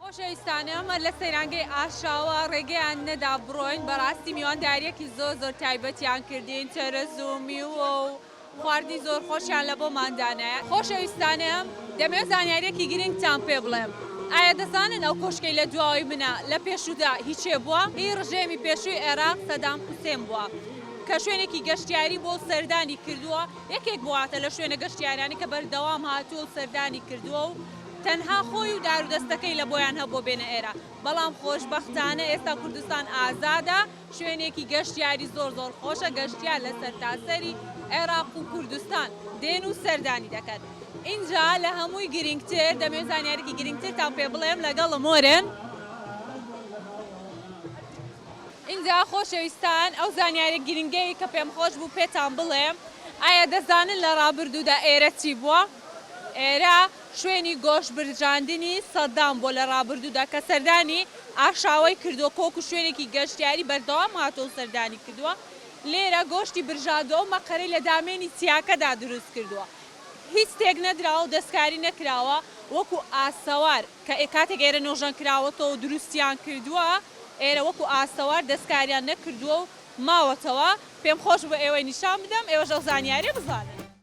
خۆشەویستان ئێمە لە سەیرانگەی ئاشاوە ڕێگەیان نەدا بڕۆین بەڕاستی میوانداریەکی زۆر زۆر تایبەتیان کردین چەرەز و میوە و خواردنی زۆر خۆشیان لە بۆمان دانایە. خۆشەویستانم دەمەوێت زانیاریەکی گرنگتان پێ بڵێم ئایا دەزانن ئەو کۆشکەی لە دواوەی منە لە پێشوودا هی کێ بووە؟ هی ڕژێمی پێشووی عێراق سەدام حوسێن بووە کە شوێنێکی گەشتیاری بووە و سەردانی کردووە یەکێک بوواتە لە شوێنە گەشتیاریانی کە بەردەوام هاتووە و سەردانی کردووە و تەنها خۆی و دارودەستەکەی لە بۆیان هەبووە بێنە ئێرە بەڵام خۆشبەختانە ئێستا کوردستان ئازادە شوێنێکی گەشتیاری زۆر زۆر خۆشە گەشتیار لە سەرتاسەری عێراق و کوردستان دێن و سەردانی دەکەن ئینجا لە هەمووی گرنگتر دەمەوێت زانیاریکی گرنگترتان پێ بڵێم لەگەڵم وەرن. ئینجا خۆشەویستان ئەو زانیاری گرنگەی کە پێم خۆش بوو پێتان بڵێم ئایا دەزانن لە ڕابردوودا ئێرە چی بووە؟ ئێرە شوێنی گۆشت برژاندنی سەدام بووە لە ڕابردوودا کە سەردانی ئاشاوەی کردووە کۆکو شوێنێکی گەشتیاری بەردەوام هاتووە و سەردانی کردووە لێرە گۆشتی برژاندووە ئەو مەقەرەی لە دامێنی چیاکەدا دروست کردووە هیچ تێک نەدراوە و دەستکاری نەکراوە وەکو ئاسەوار کە کاتێک ئێرە نۆژەن کراوەتەوە و دروستیان کردووە ئێرە وەکو ئاسەوار دەستکاریان نەکردووە و ماوەتەوە پێم خۆش بوو ئێوەی نیشان بدەم ئێوەش ئەو زانیاریە بزانن.